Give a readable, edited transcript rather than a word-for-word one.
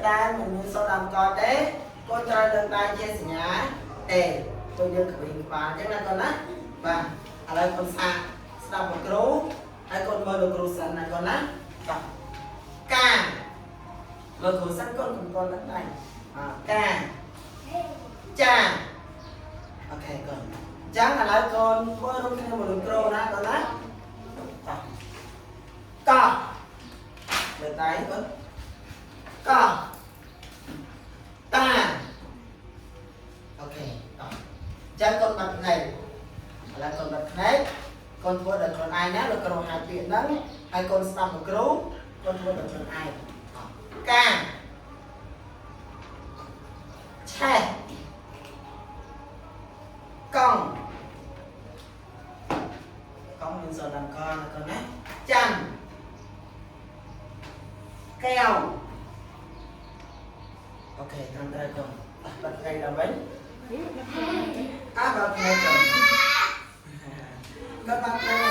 ដែលមិនមានសូរដើមកទេកូនត្រូវលើកដៃជាសញ្ញាទេដូចយើងក្វិញក្បាលអញ្ចឹងណាកូនណាបាទឥឡូវកូនសាកស្ដាប់លោកគ្រូហើយកូនមើលលោកគ្រូសិនណាកូនណាបាទកាលោកគ្រូសិនកូនកុំកូនលើកដៃអកាចា OK កូនអញ្ចឹងឥឡូវកូនធ្វើរួមគ្នាមួយលោកគ្រូណាកូនណាតោះកោះលើកដៃកូនកោះតា OK តោះអញ្ចឹងកូនបាត់ភ្នែកឥឡូវកូនបាត់ភ្នែកកូនធ្វើដល់ខ្លួនឯងណាលោកគ្រូហៅពាក្យហ្នឹងហើយកូនស្ដាប់លោកគ្រូកូនធ្វើដល់ខ្លួនឯងកាឆេះកង់កង់មានសរដើមកណាកូនណាចាំកែវ OK ត្រឹមត្រូវកូនបាត់ភ្នែកដល់វិញអើបាត់ភ្នែកកូនក៏បាត់ភ្នែក